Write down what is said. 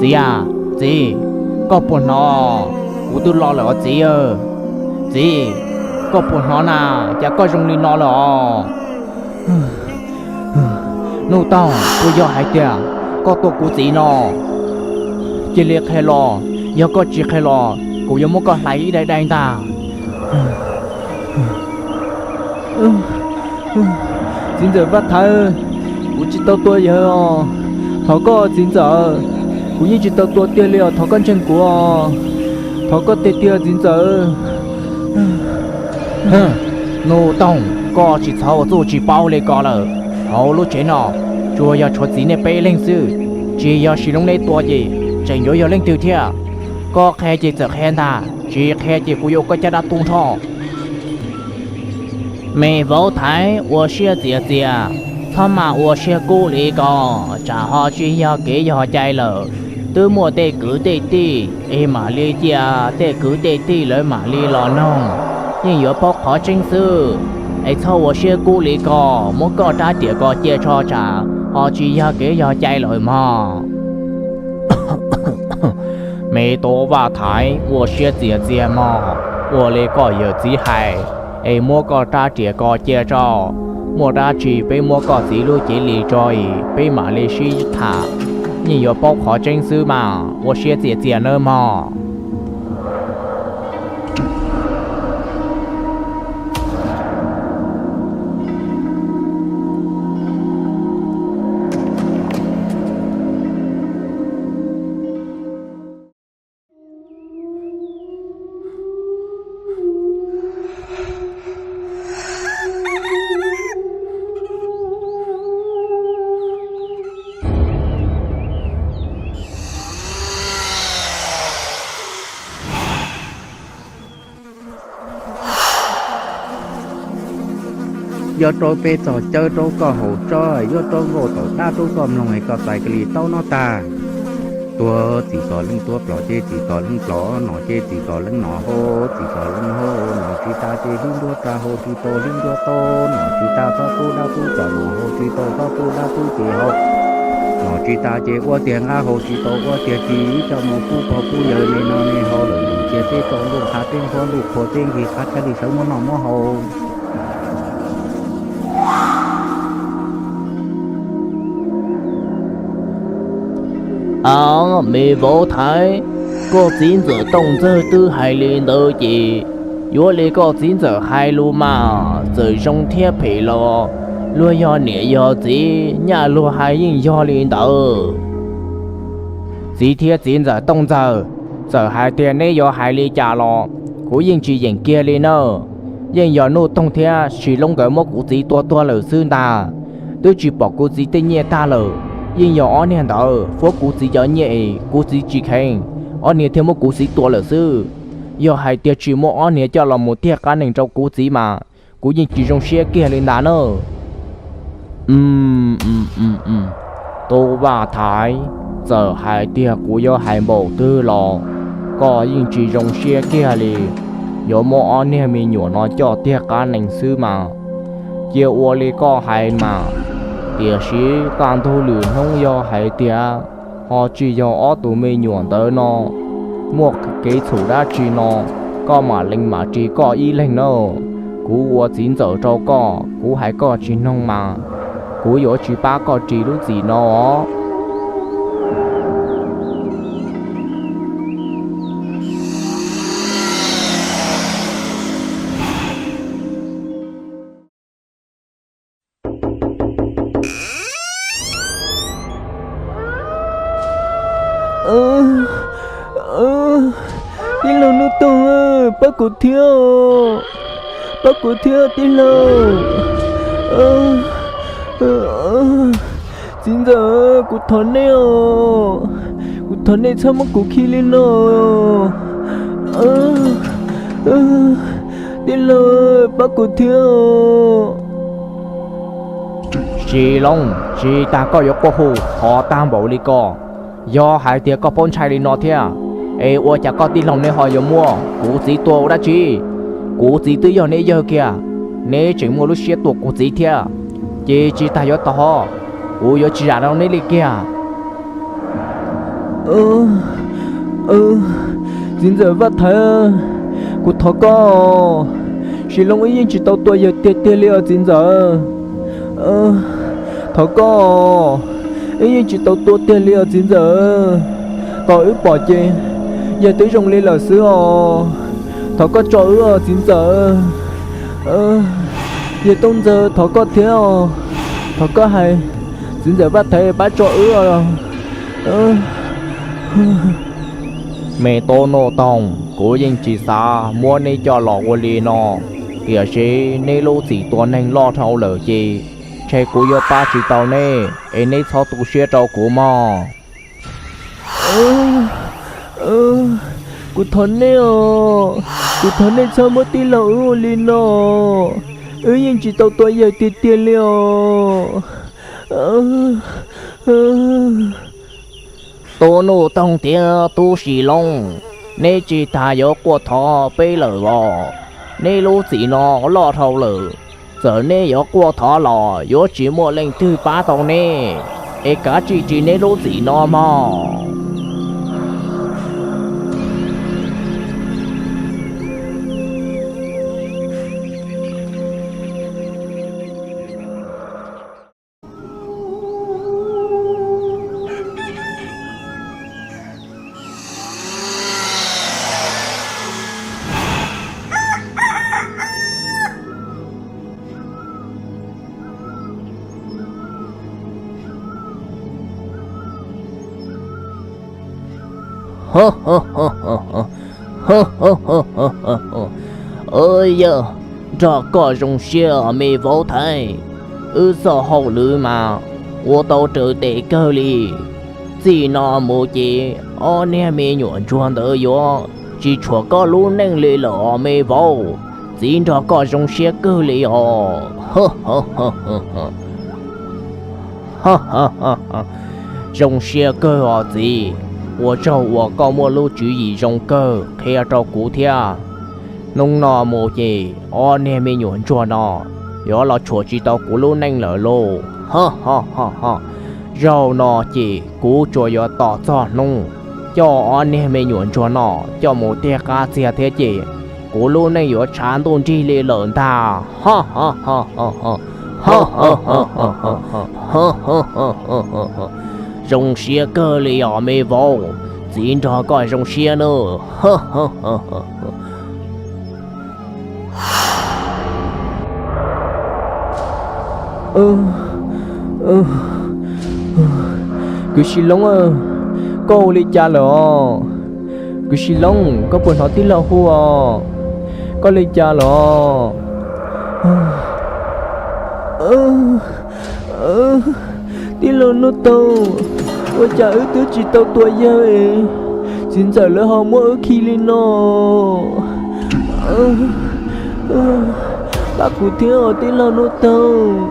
Txiv a, txiv, koj puas hnov? Kuv twb los lawm os txiv. Txiv, koj puas hnov na? Cas koj zoo li no lawm os? Nuj Toog, puas yog hais tias koj tua kuv txiv no? Cia li qhia los, yog koj tsis qhia los kuv yuav muab koj hlais ib daim daim ntag. Txiv ntxawm Vaj Thaiv, kuv tsis tau tua yawg os. Thov koj txiv ntxawm, kuv yeej tsis tau tua tiag li os, thov koj ntseeg kuv os. Thov koj tiag tiag txiv ntxawm. Nuj Toog, koj tsis txhob ua txuj tsis paub li ko lawm. Hauv lub tsev no tsuas yog tshuav txiv nej peb leeg xwb, tsis yog Sis Loob neb tua ces tseem yuav yog leej twg thiab? Koj qhia ces txawm qhia ntag, tsis qhia ces kuv yuav ua koj caj dab tu nrho. Me vauv Thaiv, ua siab txias txias, txhob mas ua siab kub li ko, tsam ho tsis yog kev yog cai lawm. Twb muaj tej kwv tej tij es mam li cia tej kwv tej tij lawv mam li los noog, yeej yuav paub qhov tseeb xwb. Es txhob ua siab kub li ko, muab koj rab riam ko cia tso, tsam ho tsis yog kev yog cai lawm mog. Me tub Vaj Thaiv, ua siab txias txias mog, ua li koj yawm txiv hais, es muab koj rab riam ko cia tso. Muaj dab tsi peb muab koj txiv lub cev li tso es peb mam li sib tham, yeej yuav paub qhov tseeb xwb mas, ua siab txias txias nawb mog. Yog rau peb txog cawv rau koj haus tso, yog rau nkauj taum dab rau koj mloog es koj txais kiag li taub no tag. Tuag txiv xov leej tuab plom ces txiv xov leej plom no ces txiv xov leej no hau, txiv xov leej hau no tsis tas ces hlib nruab rau hau tsis tau, hlib nruab tau no tsis tas txhob pub dab pub tsov no hau tsis tau, txhob pub dab pub tsov hau no tsis tas ces ua tiag nqa hau tsis tau, ua tiag tsis coj mus pub pog pub yawg li no ne hau lawm ces peb tau ntuj qha peb nquag ntuj qhua peb nkig qab tshaib li sawv muab noj muab haus. Aw, me vauv Thaiv, koj txiv ntxawm Tooj Ntxawg twb hais li ntawd ces yuav li koj txiv ntxawm hais lus mas, txawm zoo thiab phem los luag yog niam yog txiv, nyaj luag hais yeej yog li ntawd. Txiv thiab txiv ntxawm Tooj Ntxawg, txawm hais tias neb yuav hais li cas los kuv yeej tsis yeem kiag li na. Yeej yog Nuj Toog thiab Sis Loob nkawd muab kuv txiv tua tuag lawm xwb ntag. Twb tsis pom kuv txiv tej nyiaj tag lawm, yeej yog ob niag ntawd fuab kuv txiv cov nyiaj es kuv txiv tsis kheev, ob niag thiaj muab kuv txiv tua lawm xwb. Yog hais tias tsis muaj ob niag coj los mus tiag qab nees rau kuv txiv mas kuv yeej tsis zoo siab kiag li ntag na. Tub Vaj Thaiv, txawm hais tias kuv yuav hais npaum twg los koj yeej tsis zoo siab kiag li. Yuav muab ob niag me nyuam no coj tiag qab nees xwb mas, cia ua li koj hais mas. Tiam sis kaj ntug lwm hnub yog hais tias ho tsis yog ob tug me nyuam ntawd no muaj kev txhaum dab tsi no, koj mam lees mam ris koj ib leeg na. Kuv ua txiv ntxawm rau koj, kuv hais koj tsis mloog mas kuv yuav tsis pab koj ris lub txim no os. Tij laug Nuj Toog, pab kuv thiab, pab kuv thiab tij laug. Txiv ntxawm, kuv thov nej os, kuv thov nej txhob muab kuv khi li no. Tij laug, pab kuv thiab. Sis Loob, tsis tas koj yuav quaj hu qhov tag npaum li ko. Yog hais tias koj paub ntshai li no thiab, es ua cas koj tij laug neb ho yuav muab kuv txiv tua ua dab tsi? Kuv txiv twb yog neb yawg kiag, neb tseem muaj lub siab tua kuv txiv thiab, ces tsis tas yuav tau ho, kuv yuav tsis zam rau neb li kiag. Txiv ntxawm Vaj Thaiv, kuv thov koj, Sis Loob wb yeej tsis tau tua yawg tiag tiag li os txiv ntxawm. Thov koj, wb yeej tsis tau tua tiag li os txiv ntxawm. Thaum wb pom ces yawg twb zoo li lawm xwb os. Thov koj tso wb os txiv ntxawm. Yawg Tooj Ntxawg, thov koj thiab os. Thov koj hais txiv ntxawm Vaj Thaiv pab tso wb os. Me tub Nuj Toog, kuv yeej tsis xav muab neb coj los ua li no, tiam sis neb lub txim tua neeg loj dhau lawm ces ntshe kuv yuav pab tsis tau neb, es neb txhob tu siab rau kuv mog. Kuv thov neb os, kuv thov neb txhob muab tij laug wb ua li no. Wb yeej tsis tau tua yawg tiag tiag li os. Tub Nuj Toog thiab tub Sis Loob, neb tsis tas yuav quaj thov peb lawm los? Neb lub txim no loj dhau lawm, txawm neb yuav quaj thov los yuav tsis muaj leej twg pab tau neb, es kav tsij ris neb lub txim no mog. Yog nrog koj zoo siab me vauv Thaiv, wb txoj hauj lwm mas ua tau raws tes kawg li. Txij no mus ces ob niag me nyuam ntsuag ntawd yuav tsis tshuam koj lub neej li lawm os me vauv. Txiv nrog koj zoo siab kawg li os. Zoo siab kawg os txiv, ua tsaug uas koj muaj lub tswv yim zoo kawg qhia rau kuv thiab. Hnub no mus ces ob niag me nyuam ntsuag no yuav los tshuam tsis tau kuv lub neej lawm lauj. Zaum no ces kuv tsuas yuav tos txog hnub coj ob niag me nyuam ntsuag no coj mus tiag qab txiag thiab ces kuv lub neej yuav tshav ntuj nrig li lawm ntag. Zoo siab kawg li os me vauv, txiv nrog koj zoo siab nawb. Kwv Sis Loob, koj ua li cas lawm os? Kwv Sis Loob, koj puas hnov tij laug hu os? Koj li cas lawm os? Tij laug Nuj Toog, ua cas wb twb tsis tau tua yawg es txiv ntxawm lawv ho muab wb khi li no? Pab kuv thiab os tij laug Nuj Toog.